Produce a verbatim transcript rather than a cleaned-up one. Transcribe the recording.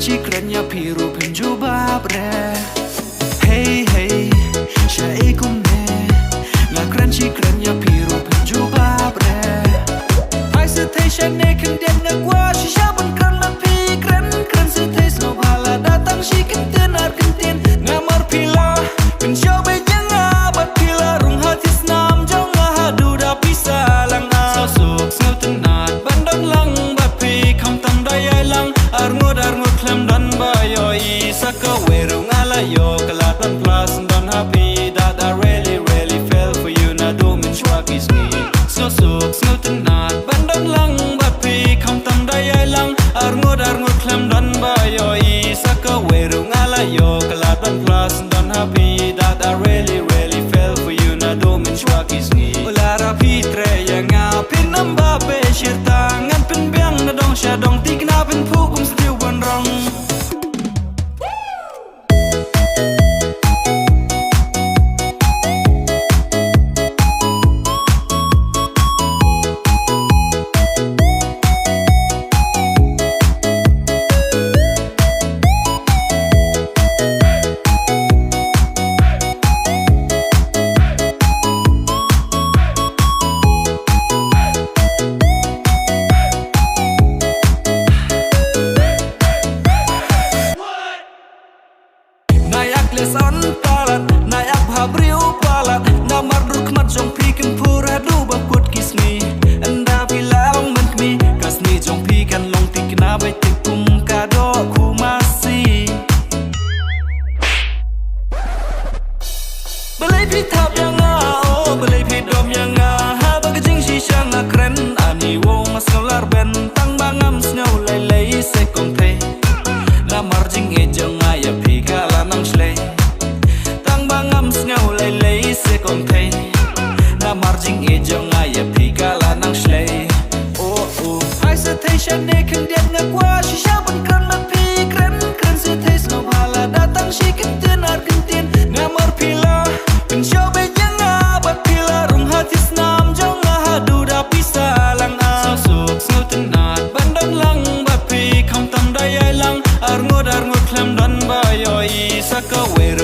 Shi kren ïa phi ruh phin jubab re. Hey hey, shaei kumne? Nga kren shi kren ïa phi ruh phin jubab re. Ai sngewthuh shane khyndiat nga kwah shisha ban kren bad phi. Kren kren sngewthuh sngewbha lada tang shi kyntien ar kyntien. Namar phi la pynshong beit ïa nga bad phi la rung ha thied snam jong nga haduh da pisa lang. Sngewsuk sngewtynnat ban don lang bad phi, khamtam da ïai lang. Ar ngut ar ngut khlem don ba ïohi, sa kawei ruh nga la ïoh. Ka lad ban plas don ha phi, that I really really fell for you. Naduh mynshuwa ki sngi sngewsuk sngewtynnat ban don lang bad phi, khamtam da ïai lang. Ar ngut ar ngut khlem don ba ïohi, sa kawei ruh nga la ïoh. Ka lad ban plas don ha phi, that I really really fell for you. Naduh mynshuwa ki sngi. U lara phi treh ïa nga, phin ym ba pyrshah ta. Ngan pynbiang na dong sha dong, thikna phin phuh kum sniew ban rong. Na ïak leh san palat, na ïak bha briew palat. Namar dur khmat jong phi kim phur haduh ba kut ki sngi. Ynda phi la long mynkhmih, ka sngi jong phi kan long thikna beit thik kum ka doh khu masi. Balei phi thap ïa nga, oh balei phi dom ïa nga? Haba ka jingshisha nga kren, ani wow nga sngew lar ben. Tang ba ngam sngew lei lei se kong thei. Namar jingïeit jong nga ïa phi ka la nang shlei. Tang ba ngam sngew lei lei se kong thei. Namar jingïeit jong nga ïa phi ka la nang shlei. Oh oh. Ai sngewthuh shane khyndiat nga kwah shisha ban kren bad phi. Kren kren sngewthuh sngewbha lada tang shi kyntien ar kyntien. Namar phi la pynshong beit ïa nga bad phi la rung ha thied snam jong nga haduh da pisa lang. Sngewsuk sngewtynnat ban don lang bad phi, khamtam da ïai lang. Ar ngut ar ngut khlem don ba ïohi, sa kawei